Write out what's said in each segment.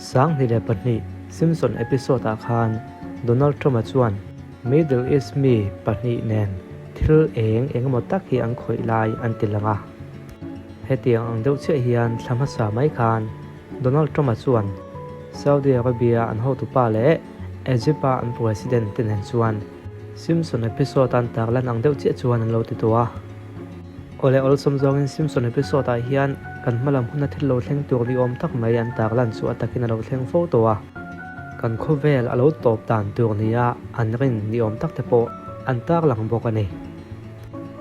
22 Simpson episode ah khan Donald Trump-a chuan Middle East mi pahnih nen thil eng eng emaw tak hi an khawih lai an ti lang a. Hetiang ang deuh chiah hian thla hmasa mai khan Donald Trump-a chuan Saudi Arabia an hotupa leh Egypt-a an president te nen chuan Simpson episode an tarlan ang deuh chiah chuan an lo ti tawh a. Awle awlsawm zawngin Simpson episode ah hian kan hmalam huna thil lo thleng tur ni awm tak mai an tarlan chu a takin a lo thleng fo tawh a. Kan khawvel a lo tawp dan tur nia an rin ni awm tak te pawh an tarlang bawk a ni.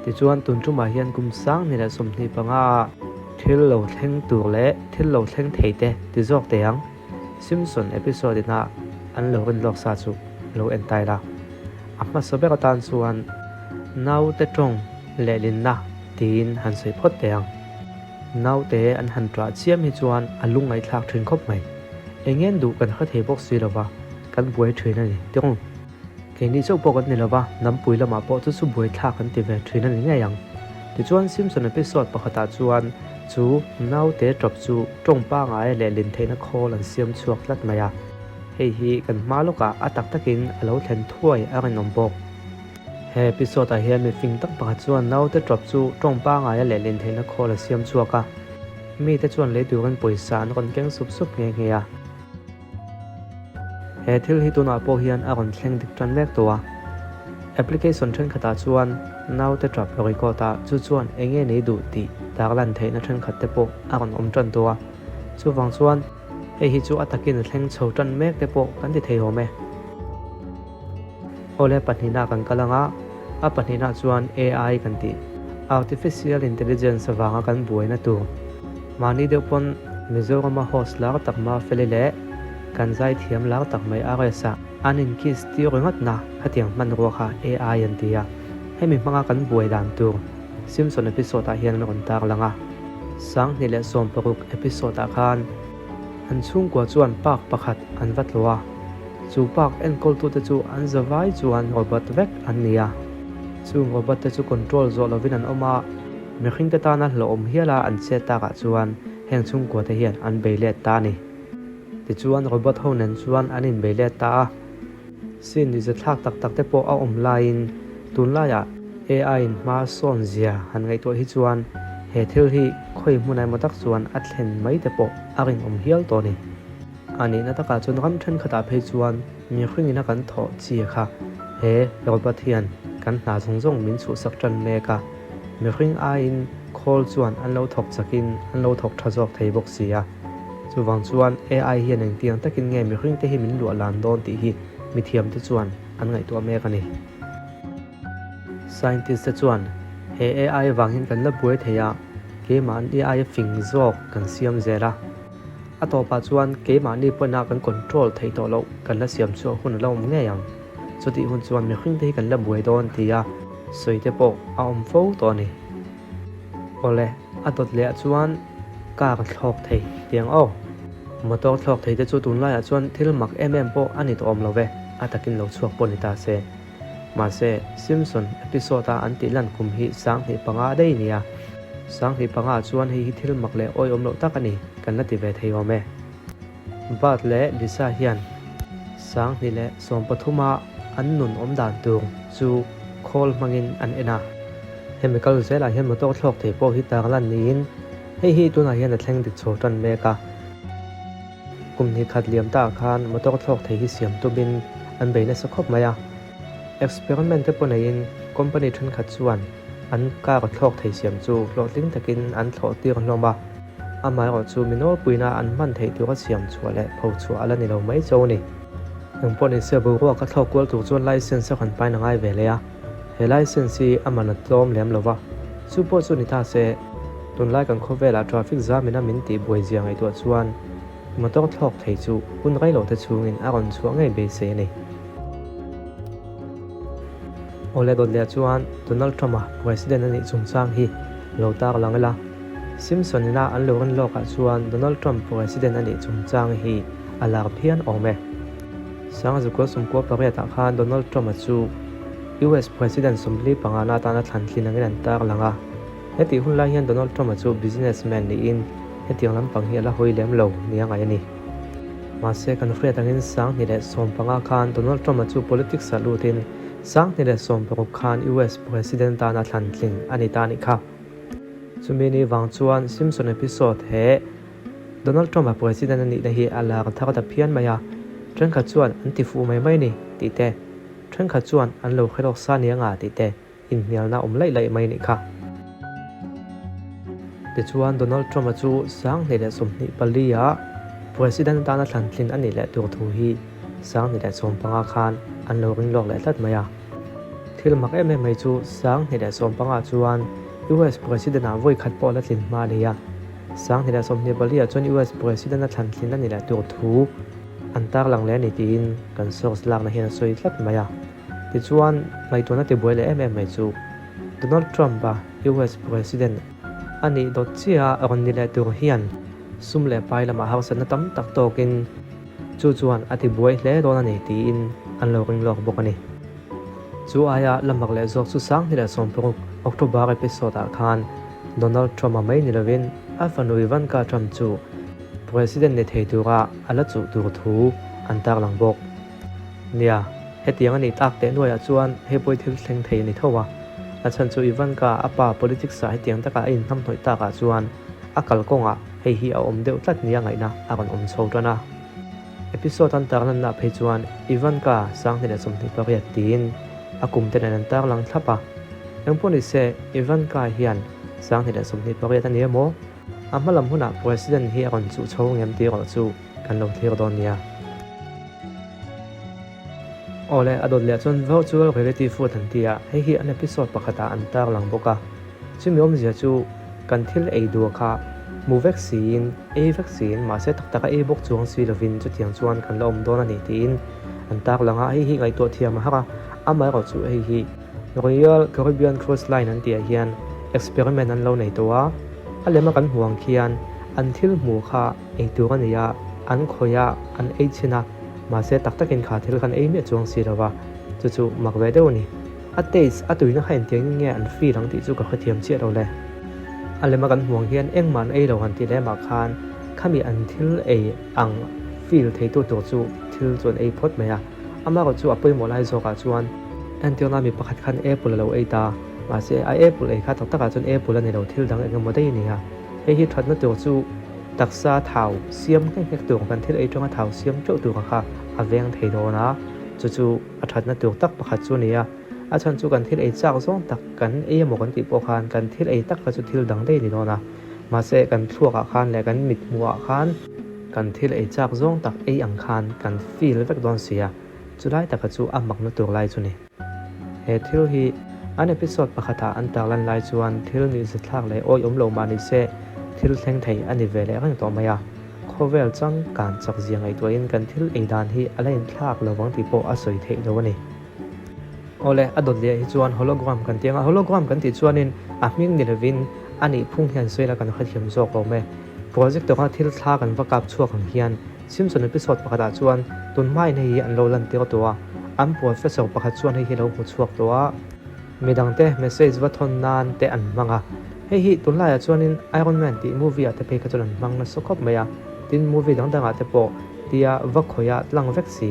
Tichuan tun tumah hian kum 2025 ah thil lo thleng tur leh thil lo thleng thei te ti zawk teh ang. Simpson episode ina an lo rin lawk sa chu lo en tai la. A hmasa ber atan chuan naute tawng lehlinna tiin han sawi phawt teh ang. Naute an han ṭah chiam hi chuan a lungngaihthlak ṭhin khawp mai. Eng en duh kan hre thei bawk si lova, kan buai ṭhin a ni tirung. Keini chauh pawh kan ni lova, nampui lamah pawh chu chu buaithlak kan ti ve ṭhin a ni ngei ang. Tichuan Simpson episode pakhatah chuan chu naute ṭawp chu ṭawng pangai lehlin theihna khawl an siam chhuak tlat mai a. Hei hi kan hma lawkah a tak takin a lo thlen thuai a rinawm bawk. He episode ah hian mifing tak pakhat chuan naute ṭawp chu ṭawng pangaia lehlin theihna khawl a siam chhuak a. Mite chuan lei turin pawisa an rawn keng sup sup nghe nghe a. He thil hi tunah pawh hian a rawn thleng dik tan mek tawh a. Application thenkhatah chuan naute ṭap record a, chu chuan eng nge nei duh tih tarlan theihna thenkhat te pawh a rawn awm tan tawh a. Chuvang chuan hei hi chu a takin a thleng chho tan mek te pawh kan ti thei awm e. Awle pahnihna kan kal ang a, a pahnihna chuan AI kan tih, Artificial Intelligence avanga kan buaina tur. Mahni deuh pawn Mizorama host lar tak Mafeli leh kan zaithiam lar tak mai RS-a an inkiss tir ringawtna khatiang hmanrua kha AI an ti a, hemi hmanga kan buai dan tur Simpson episode ah hian an rawn tarlang a. 2016 episode ah khan An chhungkua chuan park pakhat an va tlawh a, chu park enkawltute chu an zavai chuan robot vek an ni a. Chung robot te chu control zawh lovin an awm a, mihringte tana hlauhawm hiala an chet takah chuan heng chhungkua te hian an bei let ta a ni. Tichuan robot ho nen chuan an inbei let ta a. Sin ni zathlak tak tak te pawh a awm laiin tunlaiah AI in hma sawn zia han ngaihtuah hi chuan he thil hi khawi hmun emaw tak chuan a thlen mai te pawh a rinawm hial tawh a ni. A nihna takah chuan ram thenkhatah phei chuan mihring ina kan thawh chi kha he robot hian kan hna zawng zawng min chhuhsak tan mek a, mihring aiin khawl chuan an lo thawk chakin an lo thawk tha zawk thei bawk si a. Chuvang chuan AI hian engtiang takin nge mihringte hi min luah lan dawn tih hi mithiamte chuan an ngaihtuah mek a ni. Scientist te chuan he AI vang hian kan la buai thei a, keimahni aia fing zawk kan siam zel a. A tawpah chuan keimahni pawhina kan control theih tawh loh kan la siam chhuah hun a la awm ngei ang. Chutih hun chuan mihringte hi kan la buai dawn tia sawi te pawh a awm fo tawh a ni. Awle, a dawt leh ah chuan car thlawk thei tiang aw. Motor thlawk thei te chu tunlaiah chuan thil mak em em pawh a ni tawh awm lo ve, a takin lo chhuak pawh ni ta se. Mahse, Simpson episode a an tih lan kum hi 2005 daih nia. 2005 ah chuan hei hi thil mak leh awihawm loh tak a ni, kan la ti ve thei awm e. Bart leh Lisa hian 2013 a an nun awm dan tur chu khawl hmangin an en a. Hemi kal zelah hian motor thlawk thei pawh hi tarlan niin hei hi tunah hian a thleng dik chho tan mek a. Kum hnih khat liam ta ah khan motor thlawk thei hi siam tumin an bei nasa khawp mai a. Experiment te pawh neiin company thenkhat chuan an car thlawk thei siam chu hlawhtling takin an thlawh tir hlawm a. Amaherawh chu mi nawlpuina an hman theih tura siam chhuah leh pho chhuah a la ni lo mai cho a ni. Engpawh nise boruak a thlawk kual tur chuan license a kan pain a ngai ve leh a. He license hi a man a tlawm lem lo va, chu pawh chu ni ta se, tunlai kan khawvelah traffic zamina min tih buai zia ngaihtuah chuan motor thlawk thei chu hun rei lo te chhungin a rawn chhuah ngei beisei a ni. Awle dawt leh chuan Donald Trump-a president a nih chungchang hi lo tar lang ila, Simpson ina an lo rin lawkah chuan Donald Trump president a nih chungchang hi a lar phian awm e. 1998 ah khan Donald Trump-a chu US President 45 na atana thlan tlin angin an tar lang a. Hetih hun lai hian Donald Trump-a chu businessman niin hetiang lampang hi a la hawi lem lo nia ngaih a ni. Mahse kan hriat angin 2015 khan Donald Trump-a chu politics-ah lutin 2016 khan US President tana thlan tling a ni ta a nih kha. Chumi ni vang chuan Simpson episode he Donald Trump-a President a nihna hi a lar thar ta phian mai a, thenkhat chuan an ti fuh mai mai ni tih te, thenkhat chuan an lo hre lawk sa nia nga tih te inhnialna awm laih laih mai nih kha. Tichuan, Donald Trump-a chu 2024 ah President atana thlan tlin a nih leh tur thu hi 2015 khan an lo ring lawk leh tlat mai a. Thil mak em em mai chu 2015 chuan US President ah vawi khat pawh la tlin hma a nei a. 2024 ah chuan US President a thlan tlin a nih leh tur thu an tarlang leh a ni tiin kan source lakna hian a sawi tlat mai a. Tichuan, ngaihtuahna tibuai leh em em mai chu Donald Trump-a US President a nih dawt chiah a rawn ni leh tur hian sum leh pai lamah harsatna tam tak tawkin chu chuan a tibuai hle dawn a ni tiin an lo ring lawk bawk a ni. Chu aia la mak leh zawk chu 2016 October episode-ah khan Donald Trump-a mai ni lovin a fanu Ivanka Trump chu President ni thei tura a la chuh tur thu an tarlang bawk. Nia, hetiang a nih tak teh nuaiah chuan hei pawi thil thleng thei a ni tho a. A chhan chu Ivanka a pa politics ah hetiang takah a inhnamhnawih takah chuan a kalkawngah hei hi a awm deuh tlat nia ngaihna a rawn awm chho tan a. Episode an tarlanna phei chuan Ivanka 2028 tiin a kum te nen an tarlang thlap a. Engpawh nise Ivanka hian 2028 a ni emaw a hmalam hunah President hi a rawn chuh chho ngem tih erawh chu kan lo thlir dawn nia. Awle, a dawt leh chuan Virtual Reality Food an ti a, hei hi an episode pakhatah an tarlang bawk a. Chumi awmzia chu kan thil ei duh kha hmu vek siin, ei vek siin, mahse tak taka ei bawk chuang si lovin chutiang chuan kan la awm dawn a ni tiin an tarlang a, hei hi ngaihtuah thiam a har a, amaherawh chu hei hi Royal Caribbean Cruise Line an tihah hian experiment an lo nei tawh a, a lema kan hmuh ang khian an thil hmuh kha Ei tur a nei a, an khawih a, an ei chhin a, mahse tak takin kha thil khan ei miah chuang si lo va, chu chu mak ve deuh a ni. A taste, a tuina kha engtiangin nge an feel ang tih chu ka hrethiam chiah lo le. A lema kan hmuh ang hian engmah an ei lo han tih lemah khan khami an thil ei ang feel theitu tur chu thil chu an ei phawt mai a, amaherawh chu a pawimawh lai zawkah chuan entirna mi pakhat khan apple a lo ei ta, mahse a apple ei kha tak takah chuan apple a ni lo thil dang engemaw daih a ni a, hei hi thatna tur chu Taksa thau siam nghek nghek tur kan thil ei tanga thau siam teuh tur kha a veng thei dawn a, chu chu a thatna tur tak pakhat chu a ni a. A chhan chu kan thil ei chak zawng tak kan ei emaw kan tih pawh khan kan thil ei tak kha chu thil dang daih a ni dawn a. Mahse kan thluakah khan leh kan mit hmuhah khan kan thil ei chak zawng tak ei ang khan kan feel vek dawn si a, chulai taka chu a makna tur lai chu ni. He thil hi an episode pakhatah an tarlan lai chuan thil nuihzathlak leh awihawm lo mah ni se thil thleng thei a ni ve leh reng tawh mai a. Khawvel changkan chak zia ngaihtuahin kan thil ei dan hi a la inthlak lo vang tih pawh a sawi theih lo a ni. Awle, a dawt leh hi chuan hologram kan ti ang a, hologram kan tih chuanin a hming ni lovin a nih phung hian sawi la kan hrethiam zawk awm e. Projector a thil thla kan va kap chhuak ang hian Simpson episode pakhatah chuan tun hmain hei hi an lo lantir tawh a, an professor pakhat chuan hei hi lo hmu chhuak tawh a, midangte message va thawn nan te an hmang a, hei hi tunlaiah chuanin Iron Man tih movie ah te phei kha chuan an hmang nasa khawp mai a, tin movie dang dangah te pawh tia va khawih a tlang vek si,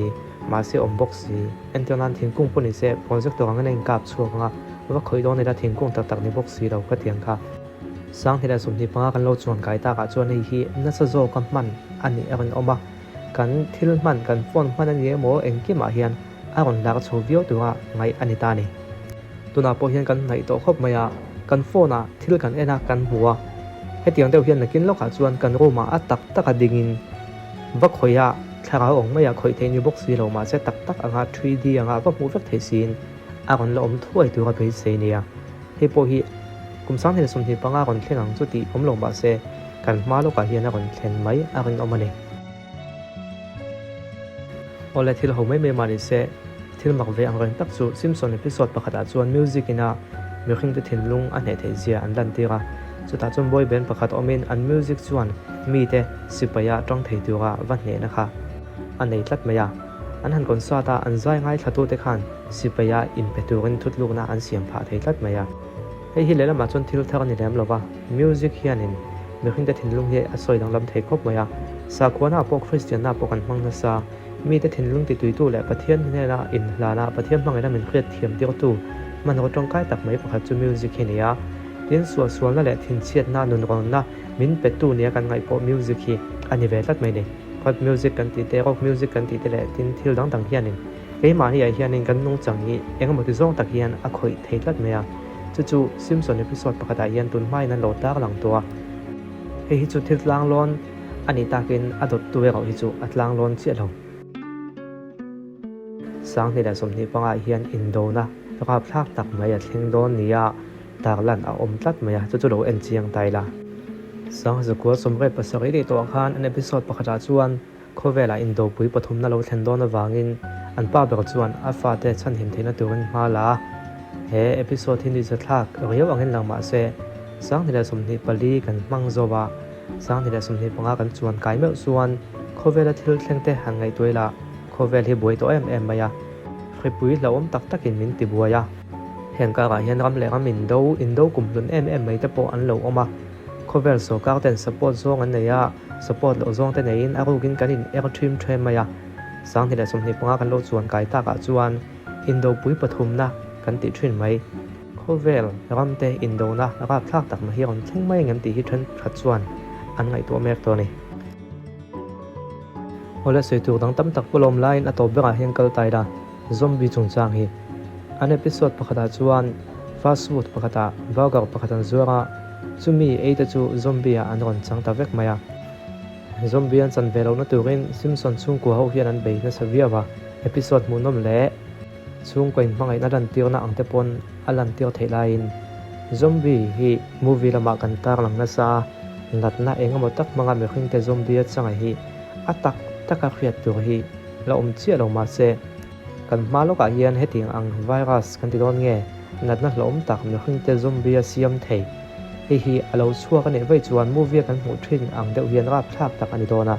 mahse awm bawk si, entir nan thingkung pawh ni se projector angin a inkap chhuak ang a, va khawih dawn ila thingkung tak tak ni bawk si lo khatiang kha. 2025 kan lo chuan kai takah chuan hei hi nasa zawka hman a nih a rawn awm a, kan thil hman, kan phone hman a ni emaw engkimah hian a rawn lar chho viau tura ngaih a ni ta a ni. Tunah pawh hian kan hnaih tawh khawp mai a, kan phone ah thil kan en a, kan hmu a, hetiang deuh hian nakin lawkah chuan kan room ah a tak taka dingin va khawih a, thlarau awng maia khawih theih ni bawk si lo mahse tak tak anga 3D anga va hmuh vek theih siin a rawn la awm thuai tura beisei nia. Hei pawh hi kum 2025 rawn thleng ang chu tih awm lo mah se kan hma lawkah hian a rawn thlen mai a rinawm a ni. Awle thil ho mai mai mah ni se, thil mak ve ang reng tak chu Simpson episode pakhatah chuan music ina mihringte thinlung a hneh theih zia an lantir a, chutah chuan boy band pakhat awmin an music chuan mite sipaia tang thei tura va hnehna kha a nei tlat mai a. An han concert a, an zai ngaithlatute khan sipaia inpe turin thutlukna an siam phah thei tlat mai a. Hei hi lehlamah chuan thil thar a ni lem lo va, music hianin mihringte thinlung hi a sawi danglam thei khawp mai a. Sakhuana pawh Kristianna pawh kan hmang nasa. Mite thinlung tituitu leh Pathian hnena inhlana Pathian hmangaihna min hriat thiam tirtu hmanraw tawngkai tak mai pakhat chu music hi a ni a. Tin, suahsualna leh thinchhiatna nunrawnna min petu nia kan ngaih pawh music hi a ni ve tlat mai ni. Pop music kan tih te, rock music kan tih te leh tin thil dang dang hianin keimahni ah hianin kan nungchang hi engemaw ti zawng tak hian a khawih thei tlat mai a. Chu chu Simpson episode pakhatah hian tun hmain an lo tarlang tawh a. Hei hi chu thil tlanglawn a nih takin a dawttu erawh hi chu a tlanglawn chiah lo. 2020 pangah hian indona rapthlak tak mai a thleng dawn nia tarlan a awm tlat mai a, chu chu lo en chiang ta ila. 1987 leh tawhah khan an episode pakhatah chuan Khawvelah indopui pathumna lo thlen dawn avangin an pa ber chuan a fate chhanhim theihna turin hma la a. He episode hi nuihzathlak riau angin lang mah se, 2024 kan hmang zo a, 2025 kan chuan kai meuh chuan khawvela thil thleng te han ngaihtuah ila khawvel hi buai tawh em em mai a, hripui hlauhawm tak takin min ti buai a. Heng karah hian ram leh ram indo, indo kumhlun em em mai te pawh an lo awm a, khawvel sorkar ten support zawng an nei a, Support loh zawng te neiin a rukin kan in er ṭhim ṭhem mai a, 2025 kan lo chuan kai takah chuan Indopui pathumna kan tih ṭhin mai. Khawvel ramte indona rapthlak tak mai hi a rawn thleng mai angem tih hi ṭhenkhat chuan an ngaihtuah mek tawh a ni. Awle sawi tur dang tam tak pawh lawm laiin a tawp berah hian kal tai la, zombie chungchang hi. An episode pakhatah chuan fast food pakhatah burger pakhat an zuar a, Chumi ei te chu zombie ah an rawn chang ta vek mai a. Zombie an chan ve lohna turin Simpson chhungkua ho hian an bei nasa viau a, episode hmuhnawm leh chhungkaw inhmangaihna lantirna ang te pawn a lantir theih laiin zombie hi movie lamah kan tarlang nasa a, natna eng emaw tak hmanga mihringte zombie a changa hi a tak taka hriat tur hi la awm chiah lo mahse Kan hma lawkah hian hetiang ang virus kan ti dawn nge? Natna hlauhawm tak mihringte zombie a siam thei. Hei hi a lo chhuak a nih vaih chuan movie a kan hmuh thin ang deuh hian rapthlak tak a ni dawn a.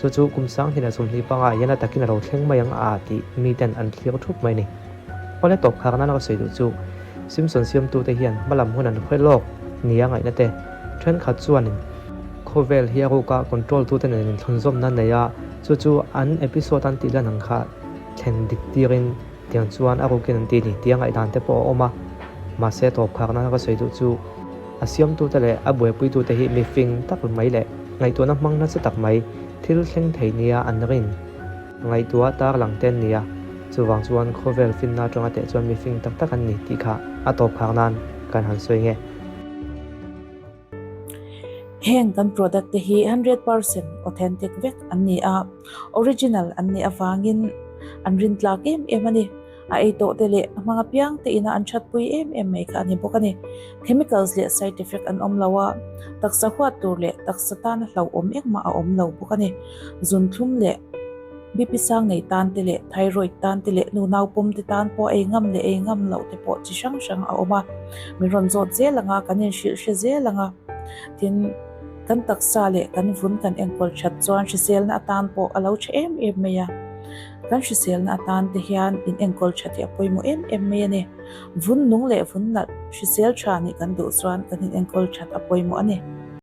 Chu chu kum 2025 ah hian a takin a lo thleng mai ang a tih miten an thlir thup mai a ni. Awle tawp khar nana ka sawi duh chu Simpson siamtute hian hmalam hun an hre lawk nia ngaihna te thenkhat chuanin khawvel hi a ruka control tute nen inthlunzawmna nei a, chu chu an episode an tih lan ang kha thlen dik tirin tiang chuan a rukin an ti ni tia ngaihdan te pawh a awm a, mahse tawp khar nana ka sawi duh chu a siamtute leh a buaipuitute hi mifing tak mai leh ngaihtuahna hmang nasa tak mai thil thleng thei nia an rin. Ngaihtuah tarlang te an ni a, chuvang chuan khawvel finna atanga teh chuan mifing tak tak an ni tih kha a tawp khar nan kan han sawi nge. Heng kan product te hi 100% authentic vek an ni a, original an nih avangin an rintlak em em a ni. A ei tawh te leh a hmang apiang te ina an thatpui em em mai kha a ni bawk a ni. Chemicals leh side effect an awm lo a, taksa huat tur leh taksa tana hlauhawm engmah a awm lo bawk a ni. Zunthlum leh BP sang nei tan te leh thyroid tan te leh nu naupawm te tan pawh ei ngam leh ei ngam loh te pawh chi hrang hrang a awm a. Min rawn zawt zel ang a, kan inhrilh hre zel ang a. Tin, kan taksa leh kan vun kan enkawl that chuan hriselna atan pawh a lo tha em em mai a. Kan hriselna atan te hian in enkawl tha tih a pawimawh em em mai a ni. Vun nung leh vun nalh hrisel tha nih kan duh chuan kan in enkawl that a pawimawh a ni.